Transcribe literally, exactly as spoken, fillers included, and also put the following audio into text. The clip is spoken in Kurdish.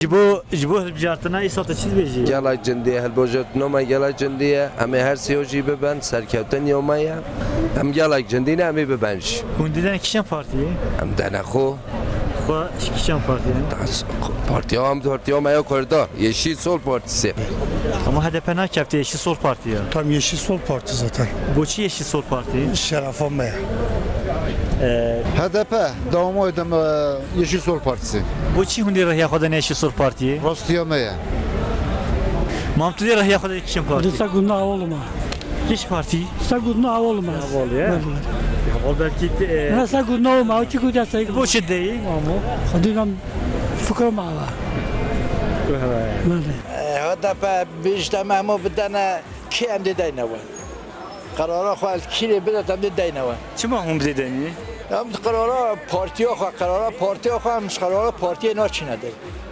Ji bo, ji bo hilbijartina îsal te çi dibêjî? Gelek cindî ye, hilbijartina me gelek cindî ye. Em ê her sêyo jî bibin, serkeftin yo me ye. Em gelek cindî ne, em ê bibin jî. Hûn didin kîjan partiyê? Em dene xwe. Xwe kîjan partiyê? Partiya em, partiya me ya Kurda. Yeşil Sol Partisi. Ama H D P nakefte Yeşil Sol Parti ya. Tam Yeşil Sol Parti zaten. Boçî Yeşil Sol Parti? Şerefa me ya. Ee, H D P, dawama edem, e, Yeşil Sol Partisi. Boçî hûn dê rêya xwe dene Yeşil Sol Partiyê? Rastiya me ye. Mam tu dê rêya xwe dene kîjan partî? Disa guna awal ma. Kîj partî? Sa guna awal ma. Awal ye? Bele, bele. Awal belkî te, e, Ne sa guna ma, o çi guna sa. Bo çi deyî, mamo? Xwedî nam fikir ma va. Bele. E, H D P bîşte me hemû bidene kê em dê deyne we. Qerara xwe el kîrê bide em dê deyne we. Çima hûn bidê denî? Em qerara partiya xwe, qerara partiya xwe, em ji qerara partiyê naçîne dey.